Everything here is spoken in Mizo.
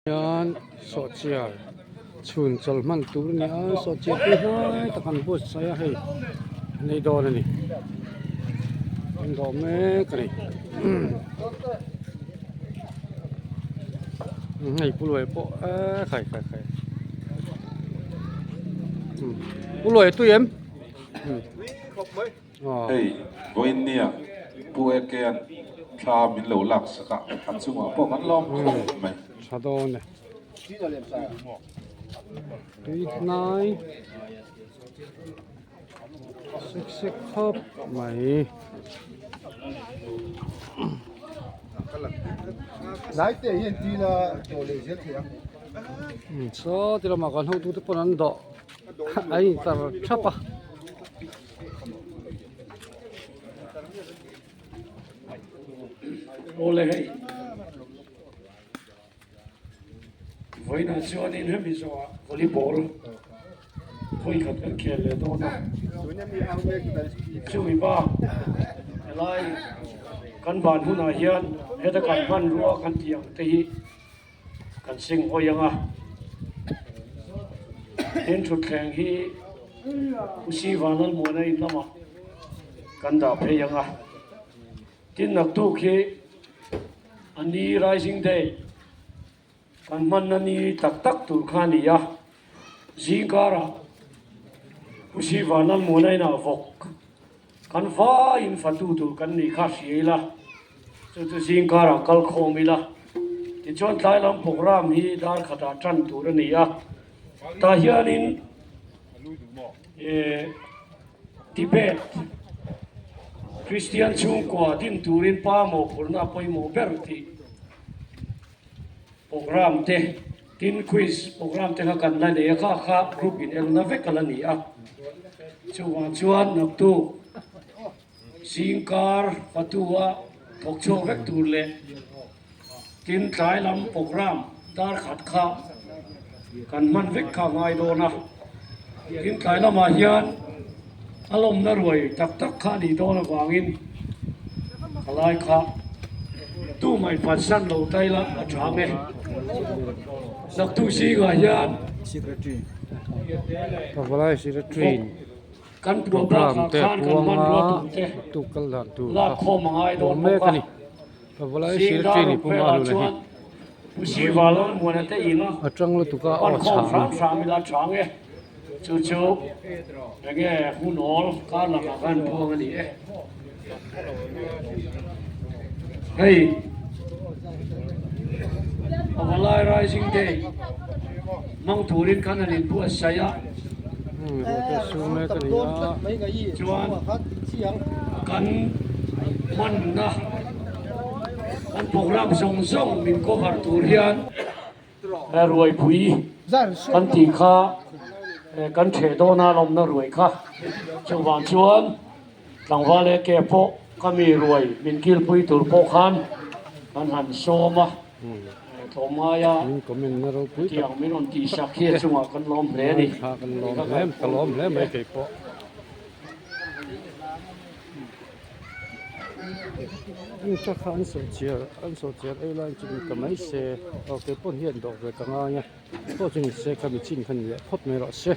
Hian sawhchiar chhun chawlh hman tur a ni a sawhchiar tui hnai tak an buatsaih a hei an ei dawn a ni an dawh mek a ni hei pu luai pawh eee khai khai khai pu luai a tui em. Hei vawiinnia Pu Ekean thla min lo lak sak a, a chungah pawh kan lawm khawp mai. Tha dawn e. Tui hnai sek sek khawp mai. Saw ti lamah kan hotute pawn an dawh a intar thap a. Awle hei vawiinah chuanin hemi zawhah volleyball khawi khat kan khel leh dawn a chumi bak helai kan ban hunah hian heta kan hmanrua kan tih ang te hi Kan sing hawi ang a, tin thutthleng hi Pu Siva Lalmuana in lamah kan dah phei ang a, tin naktuk hi a ni Rising Day kan hmanna ni tak tak tur kha a ni a, zingkarah Pu Siva Lalmuana inah vawk kan vaiin fatu tur kan nih kha hria ila. Chu chu zingkarah kal khawm ila, tichuan tlai lam programme hi dar khatah tan tur a ni a, tah hianin eh Tibet Kristian chhungkua din turin pa mawhphurhna a pawimawh ber tih programme te tin quiz programme te kha kan la nei a, kha kha group in elna vek a la ni a, chuvang chuan naktuk. Zingkar Fatua thawk chhuak vek tur leh tin tlai lam programme dar khat kha kan hman vek kha a ngai dawn a, tin tlai lamah hian a lawmna ruai tak tak kha a nih dawn avangin ka lai kha tumah phatsan lo ta ila a chang e. Naktuk zingah hian Kan puah Program bakah te khan kan puanga hmanrua tur te tuk kal dan tur lak kha khawm a ngai dawn awm mek bawk a a. ni. Pavalai Zing dar Secretary ni ruk Pu velah Mahluna hi chuan Pu Siva Lalmuana te in a tang lutuk a pan aw khawm chhang hram hram ila chang e. Chu chu enge hun awl kar lakah khan puang a ni e. Hei Pavalai Rising Day hmang turin khan an inbuatsaih a. Chuan kan hmanna kan program zawng zawng min cover tur hian ruaipui kan tih kha kan theh dawn a lawmna ruai kha chuvang chuan tlangval leh ke pawh ka mi ruai min kilpui tur pawh khan kan han sawm a. Tlawmngai a Min comment na ropui tak tiang min rawn tih sak hi a chungah kan lawm hle a ni. Tha kan lawm hle ka lawm hle mai kei pawh. Heng tha kha an sawh chiar an sawh chiar ei lai chu ka mai se aw kei pawh hian dawh ve ka ngai a pawh chu ni se kha mi chin kha ni leh phawt mai rawh se.